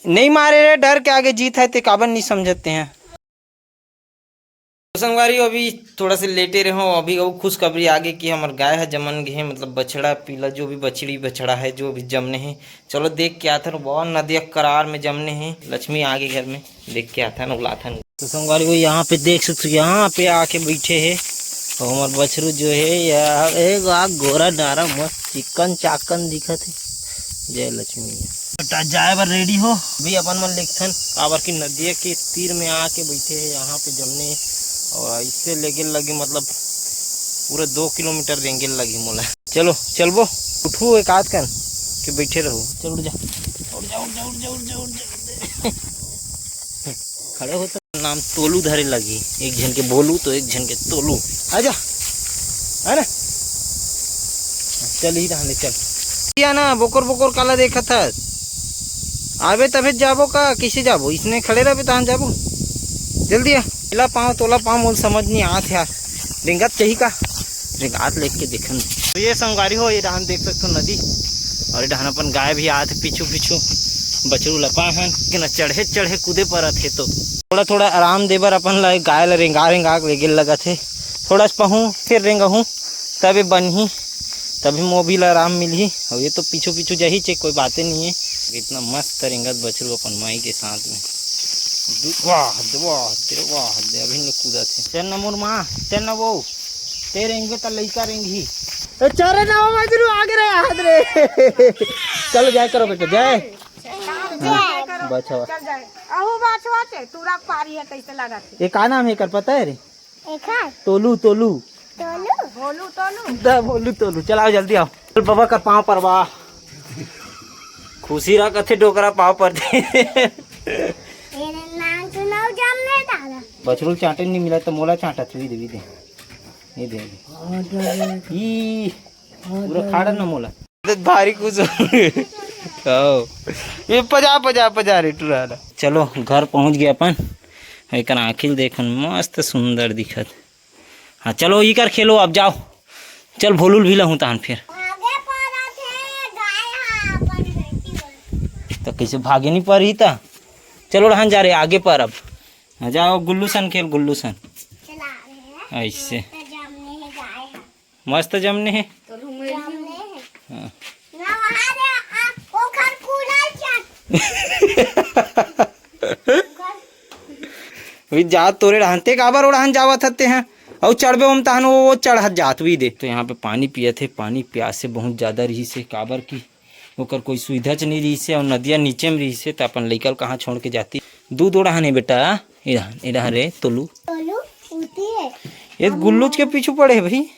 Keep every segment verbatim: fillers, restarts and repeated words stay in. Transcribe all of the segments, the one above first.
नहीं मारे रे, डर के आगे जीत है, ते काबर नहीं समझते हैं। तो संगवारी, अभी थोड़ा से लेटे रहे हो, अभी वो खुशखबरी आगे कि हमर गाय ह जमन गे हे, मतलब बछड़ा पीला, जो भी बछड़ी बछड़ा है, जो भी जमने हे, चलो देख के आथन। बहुत नदिया करार में जमने हे, लक्ष्मी आगे घर में, देख के आथन, उलाथन। तो संगवारी हो, यहाँ पे देख सकते हो, यहाँ पे आके बैठे हे और हमार बछरू जो है, यह एक आ गोरा नारा मस्त चिकन चाकन दिखत है। जय लक्ष्मी। बेटा जाए बर रेडी हो, अभी अपन मन लेगथन, काबर की नदिया के तीर में आके बैठे हे, यहाँ पे जमने और इससे लेगे लगे, मतलब पूरे दो किलोमीटर रेंगे लगी मोला। चलो चलबो, उठू एक आध कन के बैठे रहू। चल उठ जा, उठ जा, उठ जा, उठ जा, उठ जा, उठ जा। खड़े होता नाम तोलू धरे लगी, एक झन के बोलू तो एक झन के तोलू। आजा, है ना? चल ही रहने चल। या ना बोकर बोकर काला देखत हस? आबे तभे जाबो का, किसे जाबो? इसने खड़े रहबे तहां जाबो। जल्दी आ। एला पाँव तोला पाँव मोल समझ नहीं आत यार। रेंगत चाही का? रेंगात लेके देखन। तो ये संगवारी हो, ये डहान देख सकते हो नदी, और ये डहान अपन गाय भी आत हे पीछू पीछू, बछरू लपा हन कि न चढ़े चढ़े कूदे पर थे। तो थोड़ा थोड़ा आराम देबर अपन ला गाय ला रेंगा रेंगा के लेगे लगत हे। थोड़ा सा पहूँ फिर रेंगहूँ तबे बनही, तभी मोभी ला आराम मिलही। और ये तो पीछू पीछू जही चे, कोई बातें नहीं है। इतना मस्त रेंगत बछरू अपन माई के साथ में। दु-, वाह दे, वाह दे, वाह दे, अभी न कूदत हे। चल न मोर माँ, चल न वो, ते रेंगे त लइका रेंगही। ए, चरे ना हो मजरू, आगे रे, हाथ रे। चलो जाए करो बेटा, जाए। हाँ, बचावा। चल जाए। अहू बचवा छे, तू रख पारी है, कैसे लागत है? ये का नाम है एकर, पता है रे? एकर? तोलू, तोलू। तोलू? भोलू तोलू। द भोलू तोलू। चल आओ, जल्दी आओ। चल बाबा कर पाँव पर बा। खुशी रहा कथे डोकरा पाँव पर दे। ये नाम सुनाओ, जम नहीं तारा। बछरू चांटे नहीं मिला तो मोला चांटा थुई देवी दे। ये दे। ई पूरा खाड़ा न मोला। भारी कुछ हो। आओ। ये पजा, पजा, पजा रे टुराना। चलो, घर पहुंच गए अपन। एकर आँखी ल देखन, मस्त सुंदर दिखत। हाँ, चलो, ई कर खेलो, अब जाओ। चल, भोलू ल भी लहूँ तहन फिर। आगे पड़त हे, गाय हा अपन बेटी बर। तो कैसे भागे नहीं पा रही था? चलो, रहन जा रहे, आगे पर अब। हाँ, जाओ, गुल्लू सन खेल, गुल्लू सन। चला रहे हैं। ऐसे। तो जमने हे गाय हा। मस्त जमने हे। जमने हे। हाँ। ना वहाँ रे, आ, ओखर कूलर चट। भी जात तोरे रहनते काबर ओढ़ान जावत हते हैं। अउ चढ़बे ओम तहन वो, वो चढ़त जात भी दे। तो यहाँ पे पानी पियत हे, पानी प्यास से बहुत ज़्यादा रही से, काबर की ओकर कोई सुविधा च नहीं रही से, और नदिया नीचे में रही से, तो अपन लइका ल कहाँ छोड़ के जाती। दूध ओढ़ान हे बेटा, इधर, इधर रे तोलू। तोलू उठी है। ये गुल्लूच के पीछू पड़े है भाई।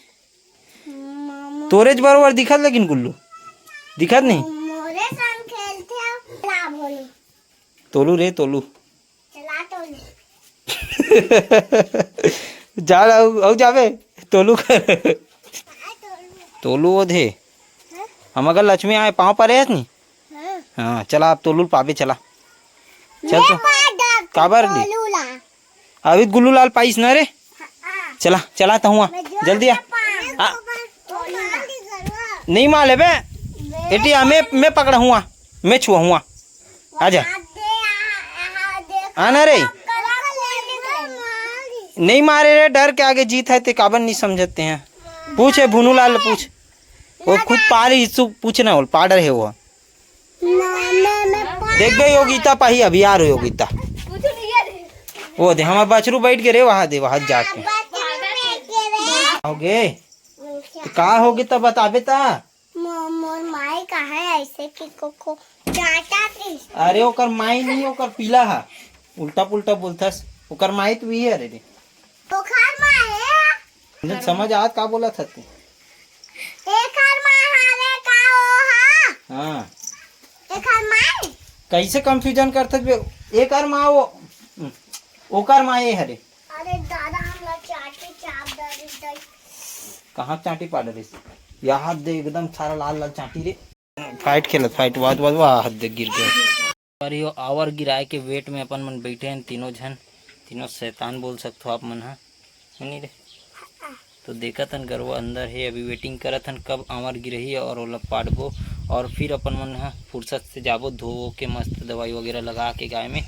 मामा। तोरे ज बरोबर दिखत, लेकिन गुल्लू दिखत नहीं। मोरे संग खेलथे, ला बोलू। तोलू रे, तोलू। चला तोलू। जा, अउ, अउ जाबे, तोलू कर। आ तोलू। तोलू ओधे। हाँ? हम अगर लक्ष्मी आए, पाँव परे हस नी? हाँ। हाँ, चला, अब तोलू ल पाबे, चला। चल मैं तो। पार डाल काबर ली? तोलू ला। अभी गुल्लू लाल पाइस न रे। हाँ। चला, चला त हुआ। मैं जोर जल्दी आ। से पाऊँ। आ। नहीं मार लेबे। एटी आ, मैं, मैं पकड़ा हुआ। मैं छुआ हुआ। आजा। आ ना रे। नहीं मारे रे, डर के आगे जीत है, ते काबर नहीं समझते हैं। पूछ, ए भुनू लाल पूछ। वो खुद पार ही सु-, पूछ ना बोल, पाडर है वो। ना, मैं, मैं पा- देख गई योगिता पाही, अभी आ रही योगिता। वो दे, हमार बछरू बैठ के रे, वहाँ दे, वहाँ जाके। बछरू बैठ के रे। होगे? तो का होगे तब बताबे ता? मो-, मोर माई कहा है ऐसे कि को, को चाटा थी। अरे ओकर माई नहीं, ओकर पीला हा। उल्टा पुल्टा बोलथस। ओकर माई तो भी है रे। ओखर माई है। मुझे समझ आत का बोला था तू? एखर माई हरे का ओ हा? हाँ। एखर माई? कैसे confusion करथस बे? एकर माँ वो, ओकर माँ ये हरे। अरे दादा, हमला चाटी चाप डरी दई। कहाँ चाटी पा डरिस? यहाँ दे एकदम सारा लाल लाल चाटी रे। फाइट खेलत, फाइट, वाह, वाह, वाह, हाथ देख गिर गया। और यो आवर गिराए के वेट में अपन मन बैठे हैं तीनों झन, तीनों शैतान बोल सकथो आप मन हा, है नी रे? तो देखत हन गरवा अंदर हे, अभी waiting करत हन कब आंवर गिरही और ओला पाटबो और फिर अपन मन ह फुर्सत से जाबो धो के मस्त दवाई वगैरह लगा के गाय में।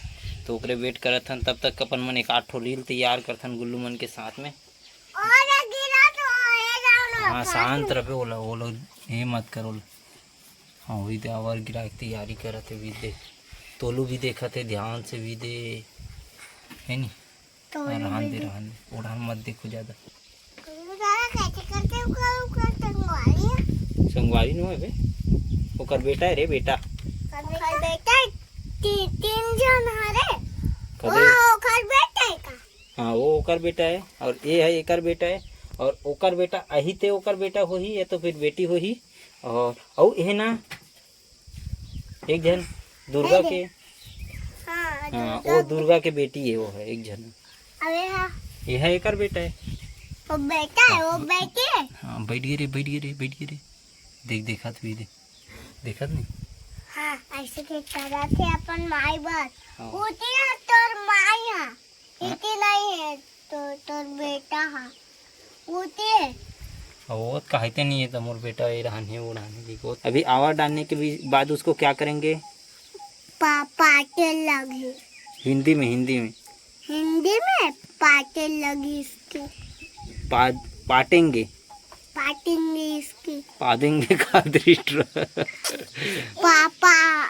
तो ओकरे wait करत हन, तब तक अपन मन एक आठ ठो reel तैयार करथन गुल्लू मन के साथ में। हाँ, शांत रहे, ओला ओला ये मत करो। हाँ, वही दे आंवर गिरा के तैयारी करत हे, वही दे। तोलू भी देखत हे ध्यान से, वही दे, है नी? तो हाँ, रहन दे, रहन दे, ओढ़ान मत देखो ज्यादा। तो दादा कैसे करते ओकर, ओकर संगवारी है? संगवारी नो है बे, ओकर बेटा है रे, बेटा। ओकर बेटा है, ती-, तीन जन है रे। ओकर बे- हाँ, ओकर बेटा है का? हाँ, वो ओकर बेटा है और ये है एकर बेटा है और ओकर बेटा अही ते ओकर बेटा होही या तो फिर बेटी होही। और अउ ये ना एक झन दुर्गा के, हाँ, हाँ, दुर्गा वो के। दुर्गा के बेटी है, वो है एक झन। अबे हाँ। ये है एकर बेटा है। वो बेटा है, वो बेटी है। हाँ, बैठ गए रे, बैठ गए रे, बैठ गए रे। देख, देखत भी दे, देखत नहीं। हाँ, ऐसे के करत हे अपन माई बर। हाँ। उती है तोर माई हा। हाँ। इती नहीं है तो तोर बेटा हा। उती है। वो कहते नहीं है तो मोर बेटा ये रहन है, वो रहन है, देखो। अभी आंवर डालने के भी बाद उसको क्या करेंगे? पा-, पाटे लगी। हिंदी में, हिंदी में। हिंदी में पाटे लगी इसकी। पा-, पाटेंगे। पाटेंगे इसकी। पादेंगे का दृष्ट रहा। पापा।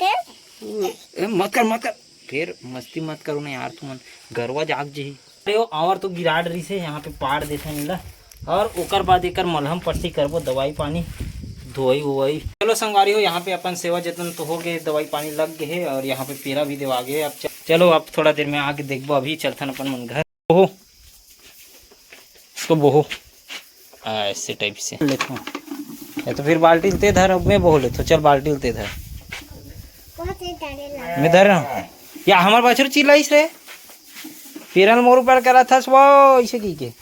ए, मत कर, मत कर। फिर मस्ती मत करो ना यार तुमन, गरवा जाग जही। अरे वो आंवर तो गिराड रही से, यहाँ पे पाड़ देथे नीला। और ओकर बाद एकर मलहम पट्टी करबो, दवाई पानी, धोई उवाई। चलो संगवारी हो, यहाँ पे अपन सेवा जतन तो हो गए, दवाई पानी लग गए है और यहाँ पे पेरा भी देवा गए। अब च-, चलो अब थोड़ा देर में आके देखबो, अभी चलथन अपन मन घर। ओहो, इसको बोहो। आ, ऐसे टाइप से लेथो। या तो फिर बाल्टी ल ते धर, अब मैं बोह लेथो। चल बाल्टी ल ते धर। बहुत ही डाले ला। मैं धर रहा हूँ। या हमार बछरू चिल्लाइस रे। पेरा ल मोर ऊपर करा थस वो, ऐसे की के।